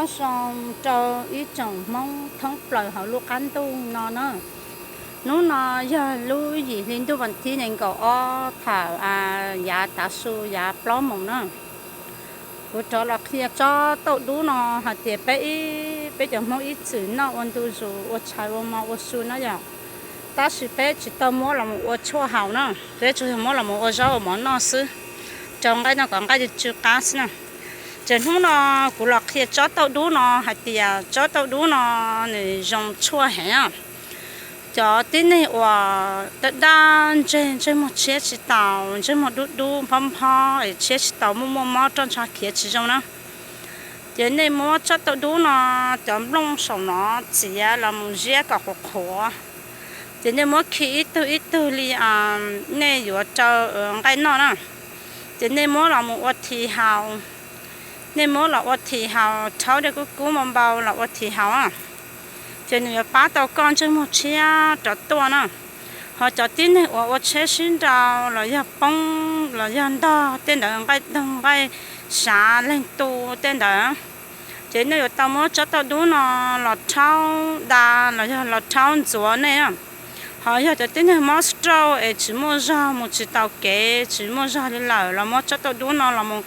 Nyob zoo rau ib tsoom Hmoob thoob plaws hauv lub qab ntuj no na. Hnub no yog lub yim hli ntuj vas thib nees nkaum ob thaum yav tav su yav plaub moos na. Kuv rov los qhia tsob tauj dub no hais tias peb ib, peb cov Hmoob ib txwm noj ua ntu zus ua tshais ua mov ua su na yom. Tab sis peb tsis tau muab los mus ua tshuaj haus na, peb tsuas yog muab los mus ua zaub ua mov noj xwb, rau nqaij noj kom nqaij tsw qab xwb na. Ces hnub no kuv los qhia tsob tauj dub no hais tias tsob tauj dub no nws zoo tshuaj heev. Cov tib neeg uas daj daj ntseg, ntsej muag tshiab tsis taus, ntsej muag dub dub nphob nphob es tshiab tsis taus, muaj muaj mob roj ntsha khiav tsis zoo na, ces nej muab tsob tauj dub no, cov nplooj saum no txiav los mus ziab kom qhuav qhuav. Ces nej muab khi ib tug ib tug li nej yuav rau nqaij noj na. Ces nej muab los mus ua thi haus. Nej muab los ua thi haus, rhaub dej kub kub npau npau los ua thi haus. Ces nws yuav pab tau koj ntsej muag tshiab rov tuaj na. Ho cov tib neeg uas ua tsheb sib nrau los yog poob los yog ntog tej ntawd, nqaij doog nqaij sav leeg tu tej ntawd, ces nej yuav tau muab tsob tauj dub no los rhaub da los yog los rhaub ntxuav nej. Ho yog cov tib neeg mob stroke es tsis muaj zog, mus tsis taus kev, tsis muaj zog li lawm los muab tsob tauj dub no los mus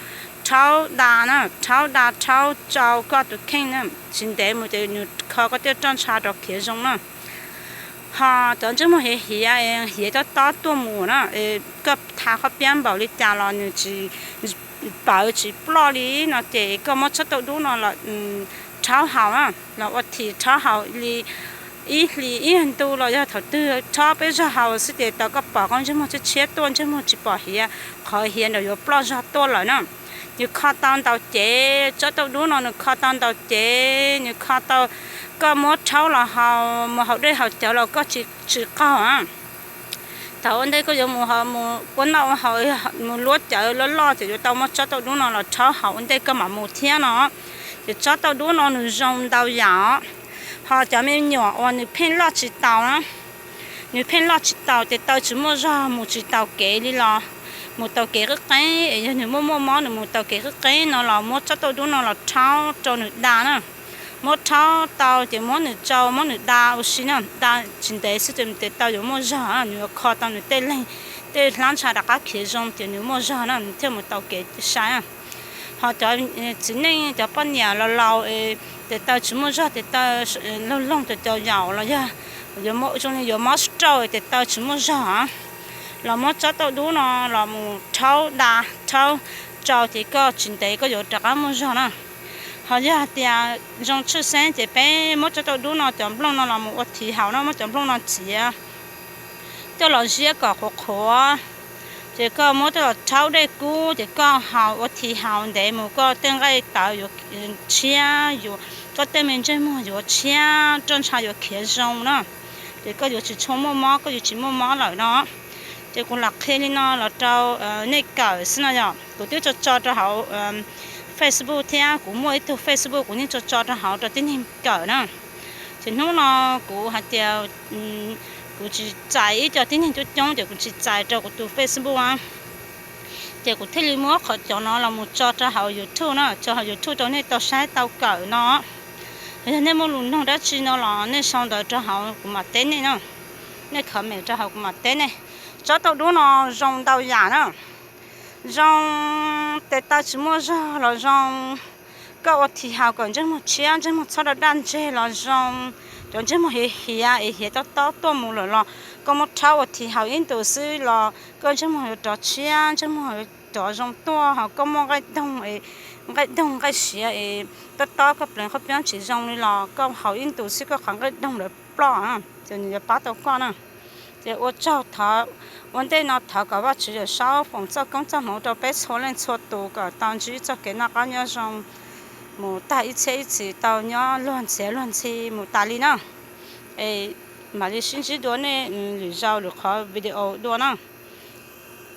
rhaub da na, rhaub da rhaub tsau koj tus kheej na, tsis ntev mus ces nws kho koj tej roj ntsha rov khiav zoo na. Ho cov ntsej muag hiav hiav, hiav tob tob tuaj mus na, koj tha qhov piab npaum li cas los nws tsis pawv tsis ploj li no ces koj muab tsob tauj dub no los rhaub haus na, los ua thi rhaub haus li ib hlis ib ntu los yog thaum twg rhaub peb zaug haus xwb ces tau koj pom koj ntsej muag tshiab tshiab tuaj, ntsej muag tsis pom hiav, qhov hiav ntawd yuav ploj zog tuaj lawm na. Nws kho tau ntaus cev, tsob tauj dub no nws kho tau ntaus cev, nws kho tau koj muab rhaub los haus, mus haus dej haus cawv los koj tsis qaug. Thaum ua ntej koj yuav mus ua noj ua haus, mus luab cawv loj loj ces yuav tau muab tsob tauj dub no los rhaub haus ua ntej koj mam mus thiab no. Ces tsob tauj dub no nws zoo ntau yam. Ho cov me nyuam uas nws pheej loj tsis taus na, nws pheej loj tsis taus, tes taw tsis muaj zog, mus tsis taus kev li los mus taus kev qeeb qeeb, yog nws muaj muaj mob nws mus taus kev qeeb qeeb no los muab tsob tauj dub no los rhaub rau nws da na. Muab rhaub tau ces muab nws tsau, muab nws da ua si na, da tsis ntev xwb ces tes taw yuav muaj zog, nws yuav kho tau nws tej leeg, tej hlab ntsha rov qab khiav zoo ces nws muaj zog na, nws thiaj mus taus kev sai. Ho cov txiv neej, cov poj niam laus laus, tes taw tsis muaj zog, tes taw loog loog, cov cau yaum los yog zoo li yuav mob stroke, tes taw tsis muaj zog, los muab tsob tauj dub no los mus rhaub da, rhaub tsau ces koj tsis ntev koj yuav rov qab muaj zog na. Ho yog hais tias zoo tshwj xeeb ces peb muab tsob tauj dub no cov nplooj no los mus ua thiv haus na, muab cov nplooj no txiav coj los ziab kom qhuav qhuav, ces koj muab coj los rhaub dej kub ces koj haus ua thiv haus ntev mus koj tej nqaij tawv yuav tshiab, koj tej me ntsej muag yuav tshiab, roj ntsha yuav khiav zoo na. Ces koj yuav tsis tshua muaj mob, koj yuav tsis muaj mob lawm no. Ces kuv los qhia li no los rau nej kawm xwb no yom. Kuv twb tso tso rau hauv Facebook thiab, kuv muaj ib tug Facebook kuv yeej tso tso rau hauv rau tib neeg kawm na. Ces hnub no kuv hais tias kuv tsis txais ib co tib neeg coob coob ces kuv tsis txais rau kuv tus Facebook. Ces kuv thiaj li muab qhov cov no los mus tso rau hauv YouTube na, tso hauv YouTube rau nej tau saib tau kawm no. Yog nej muaj lus nug dab tsi no los nej sau ntawv rau hauv kuv mam teb nej na. Nej comment rau hauv kuv mam teb nej. Tsob tauj dub no zoo ntau yam na. Zoo tes taw tsis muaj zog los zoo, koj ua thiv haus kom ntsej muag tshiab, ntsej muag txhob daj daj ntseg los zoo. Cov ntsej muag hiav hiav es hiav tob tob tuaj mus lawm los koj muab rhaub ua thiv haus ib ntus xwb los koj ntsej muag yuav rov tshiab, ntsej muag yuav rov zoo tuaj. Ho koj muaj nqaij doog, nqaij doog nqaij siav es tob tob koj pleev qhov piab tsis zoo li los koj haus ib ntus xwb koj qhov nqaij doog lawv ploj, ces nws yuav pab tau koj na. Ces ua tsaug, thov ua ntej no thov kom Vajtswv Yawm Saub foom txoj koob txoj hmoov rau peb txhua leej txhua tus kom tau ntsib txoj kev noj qab nyob zoo mus tag ib txhiab ib txhis, tau nyob luag ntxhiav luag ntxhi mus tas li na. Es mam li sib ntsib dua nej lwm zaus lwm qhov video dua na.